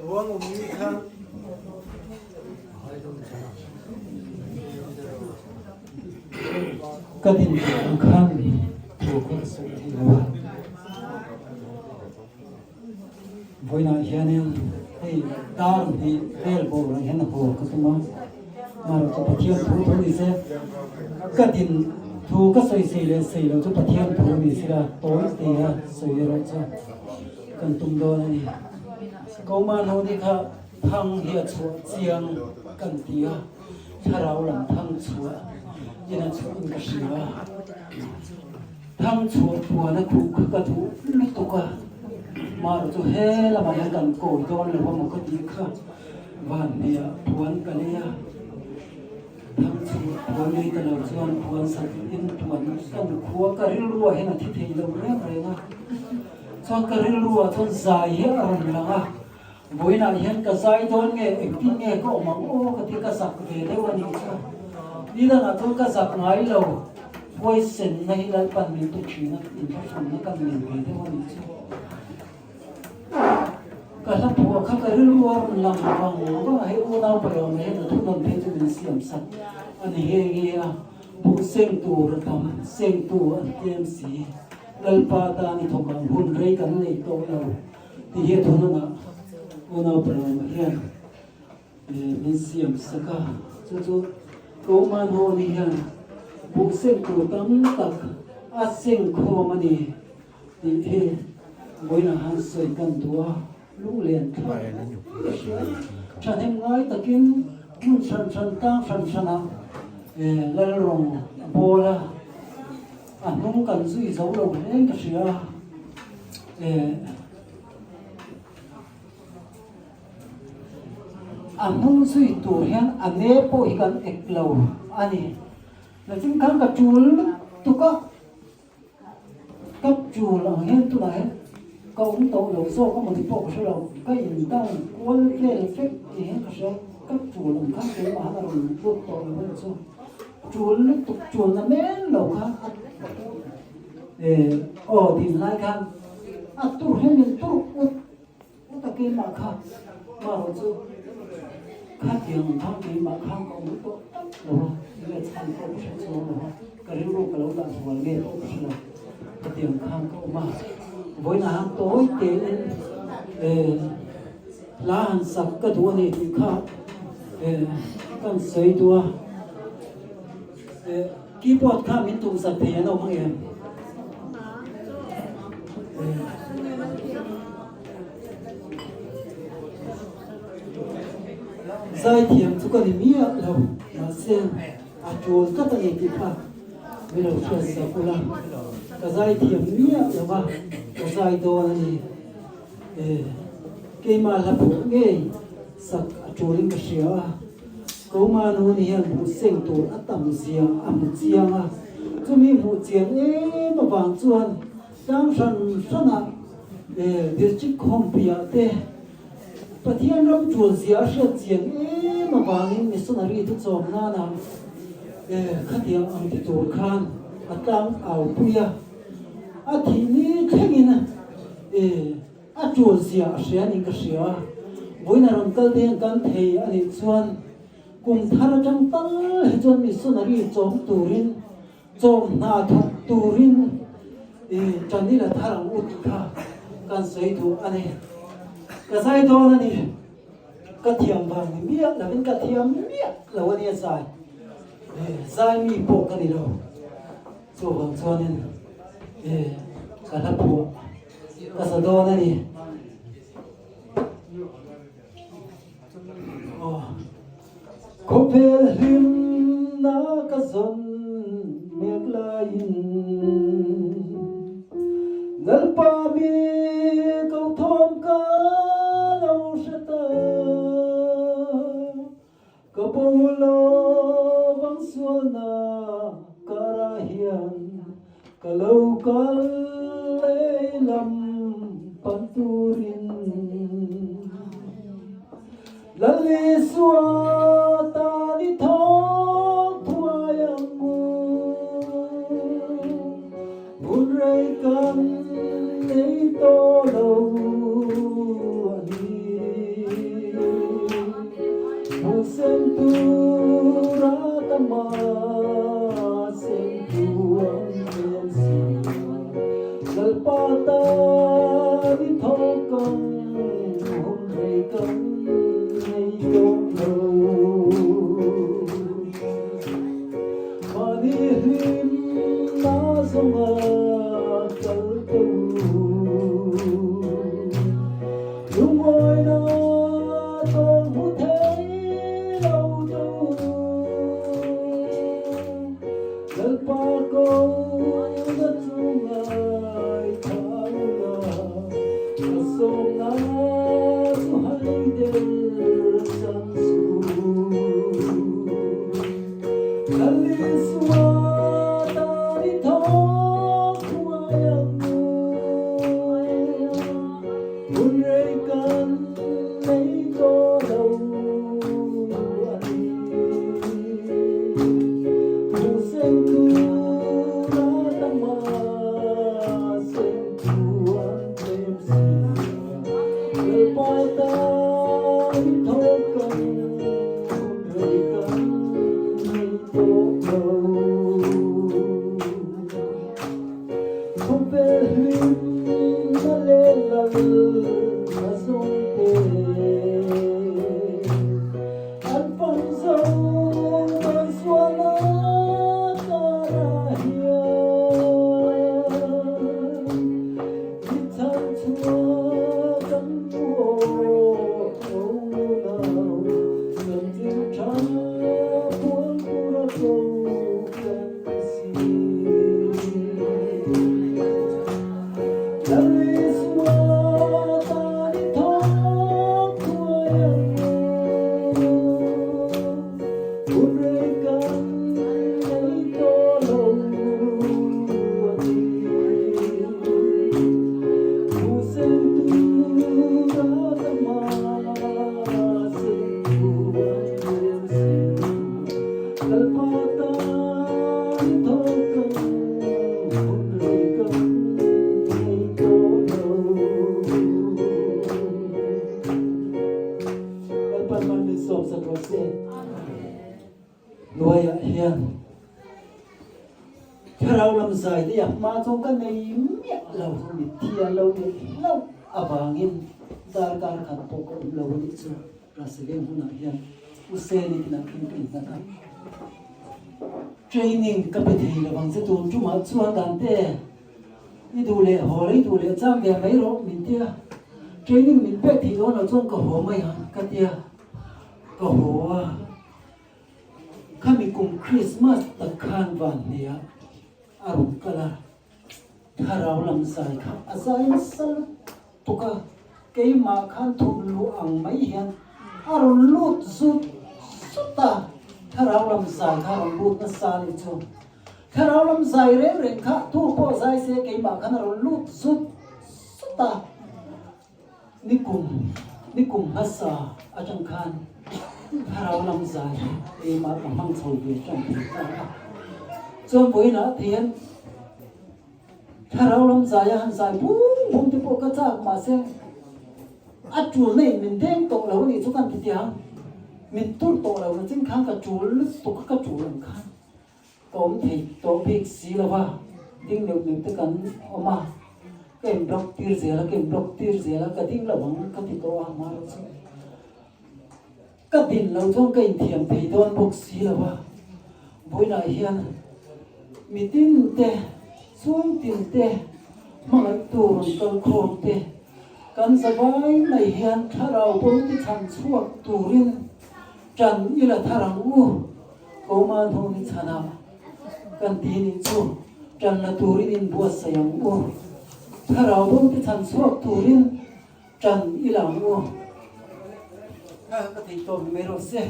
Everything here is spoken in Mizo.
Ruang um ni kha Ka din ang khan thu kha ka sawi thei lo a. Vawiinah hianin hei dar hnih vel bawr ang hian haw ka tum a, marawh chu Pathian thu thu ni se, ka din thu ka sawi sei leh sei lo chu Pathian thu ni sila tawi te a sawi erawh chu kan tum dawn a ni. Koma nu ni kha thang hi a chhuah chiang kan ti a, thlarau lam thang chhuah in a chhuah in ka hria a. Thang chhuah puan a khuh kha ka duh lutuk a, marawh chu he lamah hian kan kawi dawn lo a maw ka tih kha van hmeiah puan ka lei a, thang chhuah puan lei ta lo chuan puan sat in puan kan khua ka rilruah hian a thi thei lo reng reng a, chuan ka rilruah chuan zai hi a rawn lang a, vawiinah hian ka zai dawn nge engtin nge ka awm ang aw ka ti ka zak ve deuh a nih chu, nidangah chuan ka zak ngai lo. Huaisenna hi Lalpan min pe thin a, inthlahrunna ka nei ve deuh a nih chu. Ka hla phuah kha ka rilru a rawn lang vang vang a, hei unau palawm leh heta thu nawn phei chu min siam sak a ni nghe nghe a, buh seng tur a tam, sengtu an tlem si. Lalpa tan i thawk ang hun rei kan nei tawh lo tih hi a thu nawnah unau palawm hian Min siam sak a, chu chu Koman ho ni hian buh seng tur tam tak a seng khawm a ni tih hi vawiinah han sawi kan duh a, lunglen thlak ka hria. Thahnem ngai takin hmun hran hran tang hran hranah Lalrawng a bawl a, a hnung kan zui zo lo hle ka hria. A hnung zui tur hian a ne pawh hi kan ek lo a ni. Nachin khan ka tul lutuk a, ka tul ang hian tunah hian ka awm tawh lo zawk a mawni pawh ka hre lo, ka in down kual vel vek tih hian ka hria, ka tul ang khan keimah han a rawn lut tawh lo a ni chu. Tul lutuk tul na men lo kha a aw din lai khan a tur hian min tur ut. Uta keimah kha marawh chu khatiang ang khan keimah khan ka awm tawh tak lo a, enge chhan pawh ka hre chuang lo a, ka rilru ka lo dah zual nge pawh ka hre lo, khatiang khan ka awm a, vawiinah han tawi tein hla han sak ka duh a ni tih kha kan sawi duh a, keyboard kha min tum sak thei an awm ang em? Zaithiam chu ka ni miah lo, mahse a tul tlat a ni tih kha min lo hriat sak ula, ka zaithiam miah lo va, ka zai dawn a ni. Keimah hla pawh ngei sak a tulin ka hria a, Koma nu ni hian buh seng tur a tam zia a hmu chiang a, chumi hmuh chian em avang chuan Tlang hran hranah District khawmpuiah te Pathian ram tul zia a hriat chian em avangin missionary te chawm nana khatiang ang ti tur khan a tlang au pui a, a thih ni thlengin a tul zia a hria niin ka hria a. Vawiin a rawn kal te hian kan thei a nih chuan kum thar atang tal hi chuan missionary chawm turin Chawm hna thawk turin i Chanila thar ang ut kha kan sawi duh a ni. Ka zai dawn a ni. Ka thiam vang ni miah lovin ka thiam miah lo a nia zai. Zai mi pawh ka ni lo. Chuvang chuanin ka hla phuah ka sa dawn a ni. Khawvel hlimna ka zawn mek laiin Lalpa mi ko thawm ka lo hre ta. Ka bo lo vang sualna karah hian ka lo kal lei lam pan turin. Lal Isua tan i thawk thuai ang u. Hun rei kan nei tawh lo. kang hun rei kan nei tawh lo. Mahni hlim na zawnga kal teh u. Lungawina tawng hmu thei lo teh u. Lalpa ko na chu ngaithla ula, ka sawmna chu hai der san suh. Lal Isua tan i thawk thuai ang u, hun rei kan nei tawh lo a ni. An fang zo kan sualna karah hian i chhan chhuah kan duh aw unau chanchin tha puan tura ko kan si. Lal Isua tan i thawk thuai ang u. Hun rei kan nei tawh lo a ni. Thu sen tura ka hma sen thu an rel si. Lalpa tan i thawk ang hun rei kan nei tawh lo. Lalpan man min sawm sak rawh se. Hnuaiah hian thlarau lam zai te a hma chu ka nei miah lo, mitthi an lo neih hlauh avangin darkar khat pawh ka awm lo a nih chu. Rasiveng hunah hian U Seni tinah khan ka innghat a, training ka pe thei lo ang che tun tumah chuan dan te i duh leh haw lei duh leh chang ve mai rawh min ti a, training min pek thei dawn lo chuan ka haw mai ang ka ti a, ka haw a, khami kum Christmas tak khan van hniah a rawn kal a, thlarau lam zai kha a zai nasa lutuk a, keimah khan thut luh ang mai hian a rawn lut zut zut a, thlarau lam zai kha a rawn lut nasa a nih chu. Thlarau lam zai reng reng kha tu pawh zai se keimah khan a rawn lut zut zut a, nikum nikum hmasa atang khan thlarau lam zai hi keimah ka hmang chho ve tan thei ta a, chuan vawiinah thian thlarau lam zai a han zai bum bum te pawh ka chak mahse a tul na in min deng tawh lo a nih chu kan ti tiang min tur tawh lo na chin khan ka tul lutuk a ka tul ang khan. Ka awm thei tawh bik si lo va, ding neuh neuh te kan awm a, ka in block tir zel a, ka in block tir zel a, ka ding lo ang ka ti tawh a, mahlo chu ka din lo chuan ka inthiam thei dawn bawk si lo va, vawiinah hian mitin te, chhungtin te, hmangaihtu rawn kal khawm te, kan zavai mai hian thlarau bo te chhan chhuak turin ṭan i la thar ang u. Koman ho ni chhanah kan ti nih chu ṭan la turin in buatsaih ang u. Thlarau bo te chhan chhuak turin ṭan i la ang u. Ka thei tawp ni mai rawh se.